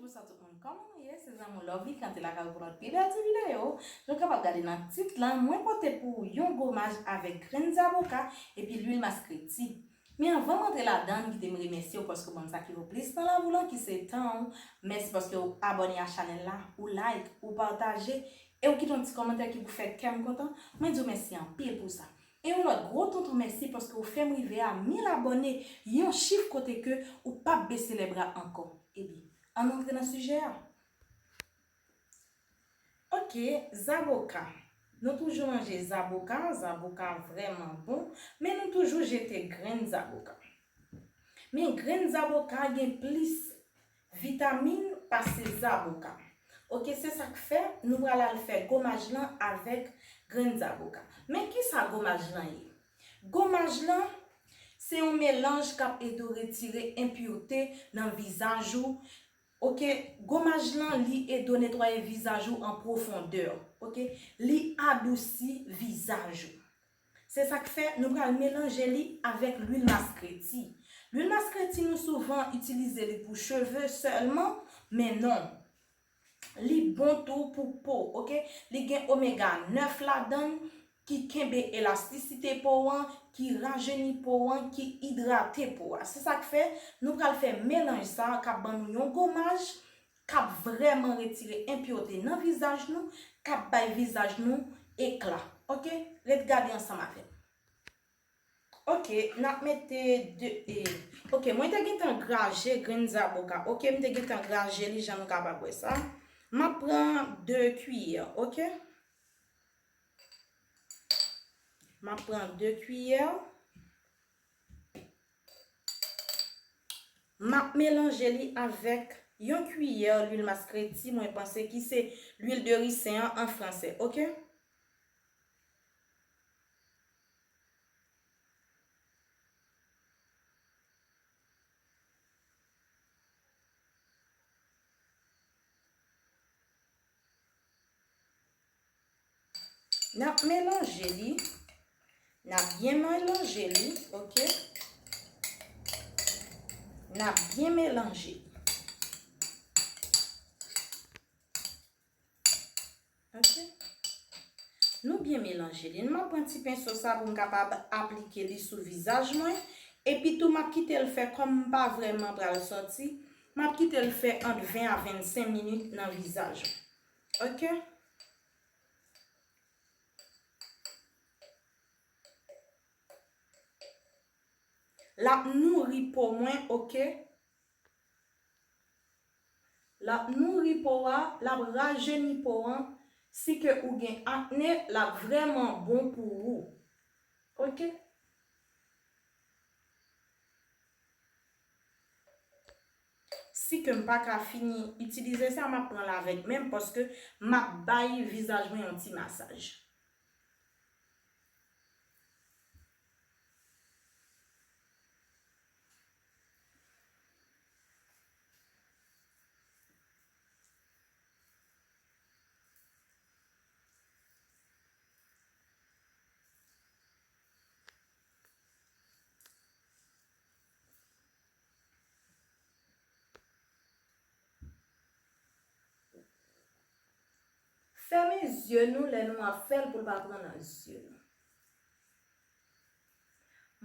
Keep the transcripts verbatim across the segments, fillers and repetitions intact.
Bonswa tout moun, kòman nou ye? Se zanmi w Lovely ki antre lakay ou pou yon lòt pi bèl ti videyo. Jan w kapab gade nan tit lan, mwen pote pou ou yon gomaj avèk grenn zaboka epi lwil maskreti. Men anvan m antre ladan, m kite m remèsye w paske w ban m sa ki vo plis nan lavi w lan, ki se tan w. Mèsi paske w abòne a chanèl la, ou like, ou pataje, e ou kite yon ti kòmantè ki pou fè kè m kontan. Mwen di w mèsi anpil pou sa. E yon lòt gwo tonton mèsi paske w fè m rive a mil abòne, yon chif kote ke ou p ap bese lè bra ankò. Ebyen, ann antre nan sijè a. Ok, zaboka. Nou toujou manje zaboka, zaboka vrèman bon, men nou toujou jete grenn zaboka. Men grenn zaboka gen plis vitamin pase zaboka. Ok, se sa k fè nou pral al fè gomaj lan avèk grenn zaboka. Men kisa gomaj lan ye? Gomaj lan se yon melanj k ap ede w retire enpirte nan vizaj ou. Ok, gomaj lan li ede w netwaye vizaj ou an pwofondè. Ok, li adousi vizaj ou. Se sa k fè nou pral melanje li avèk lwil maskreti. Lwil maskreti nou souvan itilize li pou cheve sèlman, men non. Li bon tou pou po, ok? Li gen omega nèf ladan l, ki kenbe elastisite po an, ki rajeni po an, ki idrate po a. Se sa k fè nou pral fè melanj sa a k ap ban nou yon gomaj k ap vrèman retire enpirte nan vizaj nou, k ap bay vizaj nou ekla. Ok? Ret gade ansanm avè m. Ok, n ap mete de, e, ok, mwen te gentan graje grenn zaboka. Ok, m te gentan graje li jan nou kapab wè sa. M ap pran de kiyè, ok? M ap pran de kiyè. M ap melanje li avèk yon kiyè lwil maskreti, mwen panse ki se lwil de ricin an an franse, ok? N ap melanje li. N ap byen melanje li, ok? N ap byen melanje. Ok. Nou byen melanje li. M ap pran ti penso sa pou m kapab aplike li sou vizaj mwen. Epi tou, m ap kite l fè, kòm m pa vrèman pral sòti, m ap kite l fè ant ven a vennsenk minit nan vizaj mwen. Ok? L ap nouri po mwen, ok? L ap nouri po a, l ap rajeni po an. Si ke ou gen akne, l ap vrèman bon pou ou. Ok? Si ke m pa ka fini itilize sa, m ap pran l avèk men m, paske m ap bay vizaj mwen yon ti masaj. Fèmen zye nou lè nou ap fè l pou l pa pran nan zye nou.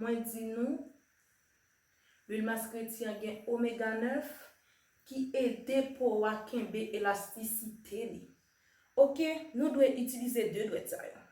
Mwen di nou, lwil maskreti an gen omega nèf ki ede po a kenbe elastisite li. Ok, nou dwe itilize de dwèt sa yo.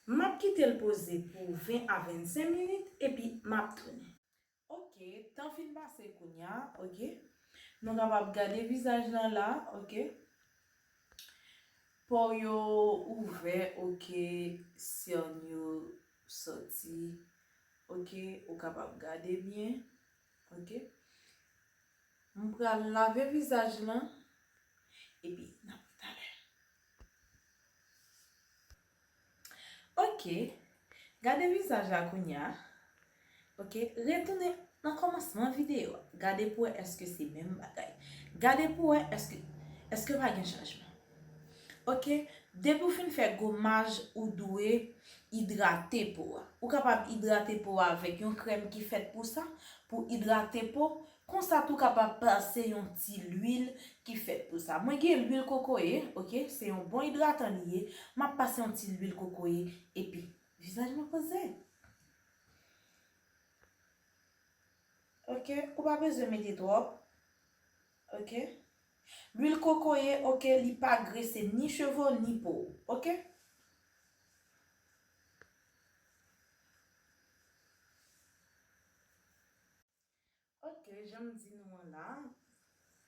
M ap kite l poze pou ven a vennsenk minit, epi m ap tounen. Ok, tan fin pase kounye a, ok. Nou kapab gade vizaj lan la, ok. Po yo ouvè, ok, sèn yo sòti, ok, ou kapab gade byen, ok. M pral lave vizaj lan, epi n ap wè talè. Ok, gade vizaj la kounye a. Ok, retounen nan kòmansman videyo a. Gade pou wè èske se menm bagay. Gade pou wè èske, èske pa gen chanjman. Ok, depi w fin fè gomaj, ou dwe idrate po a. Ou kapab idrate po a avèk yon krèm ki fèt pou sa, pou idrate po. Konsa tou kapab pase yon ti lwil ki fèt pou sa. Mwen gen lwil kokoye, ok, se yon bon idratan li ye. M ap pase yon ti lwil kokoye epi vizaj mwen poze. Ok, ou pa bezwen mete twòp. Ok. Lwil kokoye, ok, li pa grese ni cheve w ni po w, ok? Ok, jan m di nou an la,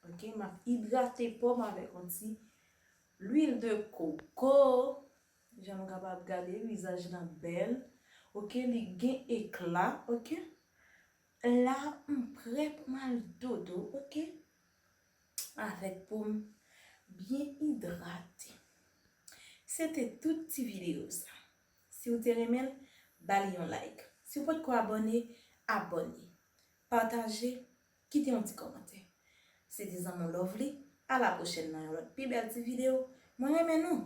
ok, m ap idrate po m avèk yon ti lwil de koko. Jan nou kapab gade, vizaj lan bèl. Ok, li gen ekla, ok. La, m prè pou m al dodo, ok. Avèk po m byen idrate. Se te tout ti videyo sa. Si w te renmen l, ba li yon like. Si w potko abòne, abòne. Pataje, kite yon ti kòmantè. Se te zanmi w Lovely. A la pwochèn nan yon lòt pi bèl ti videyo. Mwen renmen nou.